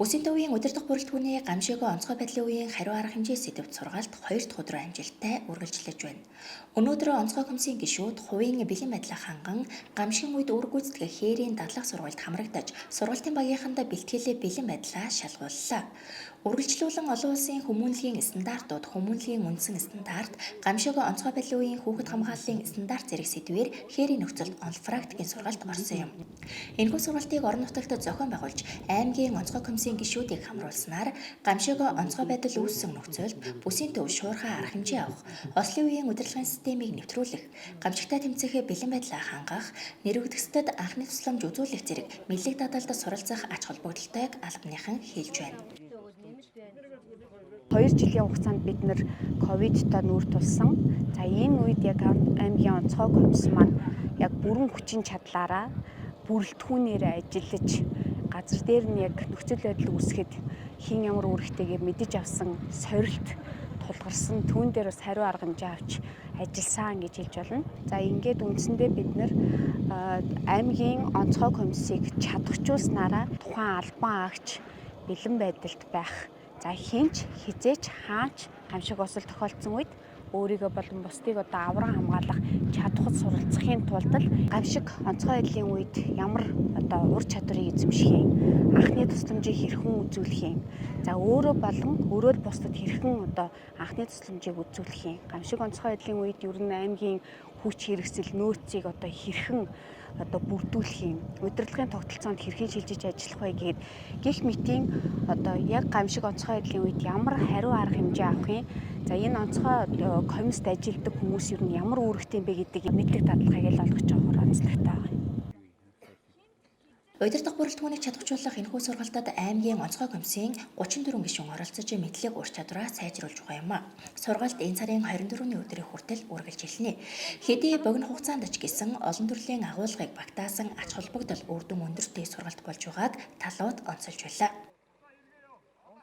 Бүсийн төвийн удирдах бүрэлдэхүүний гамшигын онцгой байдлын үеийн хариу арга хэмжээ сэдэвт сургалт хоёр дахь өдрөө амжилттай үргэлжлэж байна. Өнөөдөр онцгой комиссийн гишүүд хувийн бэлэн байдлаа ханган гамшигын үед үүрэг гүйцэтгэх хээрийн дадлах сургалт хамрагдаж, сургалтын багийнхандаа бэлтгэлээ бэлэн байдлаа шалгууллаа. Үргэлжлүүлэн олон улсын хүмүүнлэгийн стандартууд, хүмүүнлэгийн үндсэн стандарт, гамшигын онцгой байдлын үеийн хүүхэд хамгааллын стандарт зэрэг сэдвээр хээрийн нөхцөлд онол практикийн сургалт орсон юм. Энэхүү сургалтыг орон нутагт зохион байгуулж, аймгийн онцгой комиссийн гишүүдийг хамруулснаар гамшигын онцгой байдал үүссэн нөхцөлд бүсийн төв шуурхай арга хэмжээ авах, ослын үеийн удирдлагын системийг нэвтрүүлэх, гамшигтай тэмцэх бэлэн байдлаа хангах, нэрвэгдэхсдэд анхны тусламж үзүүлэх зэрэг мэдлэг дадаалд суралцах ач холбогдолтойг албаныхан хэлж байна. 2 жилийн хугацаанд бид нэр ковидтой нүүр тулсан. За, энэ үед яг аймгийн онцгой комисс маань яг бүрэн хүчин чадлаараа бүрэлдэхүүнээр ажиллаж, газар дээр нь яг нөхцөл байдал үүсгэхэд хэн ямар үүрэгтэйгээ мэдэж авсан, сорилт тулгарсан, түүн дээр бас хариу арга хэмжээ авч ажилласан гэж хэлж болно. За, ингээд үндсэндээ бид нэр аймгийн онцгой комиссыг чадахжуулснараа тухайн албан агч бэлэн байдалд байх. За, хэн ч хэзээ ч хаа ч гамшиг осол тохиолдсон үед өөрийгөө болон бусдыг одоо авран хамгаалах чадварт суралцахын тулд л гамшиг онцгой байдлын үед ямар одоо ур чадварыг эзэмших юм, анхны тусламжийг хэрхэн үзүүлэх юм, за, өөрөө болон өөрөө л бусдад хэрхэн одоо анхны тусламжийг үзүүлэх юм, гамшиг онцгой байдлын үед ер нь аймгийн хүч хэрэгсэл нөөцийг одоо хэрхэн одоо бүрдүүлэх юм, удирдлагын тогтолцоонд хэрхэн шилжиж ажиллах вэ гээд гэх мэтийн одоо яг гамшиг онцгой байдлын үед ямар хариу арга хэмжээ авах юм, за, энэ онцгой комист ажилладаг хүмүүс ер нь ямар үүрэгтэй юм бэ гэдэг мэдлэг дадлахыг л олгож байгаа онцлогтой байгаа. Удирдах бүрэлдэхүүнийг чадахжуулах энэхүү сургалтад аймгийн онцгой комиссийн 34 гишүүн оролцож, мэдлэг ур чадвараа сайжруулж байгаа юм а. Сургалт энэ сарын 24-ний өдрийг хүртэл үргэлжилнэ. Хэдий богино хугацаанд ч гэсэн олон төрлийн агуулгыг багтаасан ач холбогдол үр дүн өндөртэй сургалт болж байгааг талууд онцолж байлаа.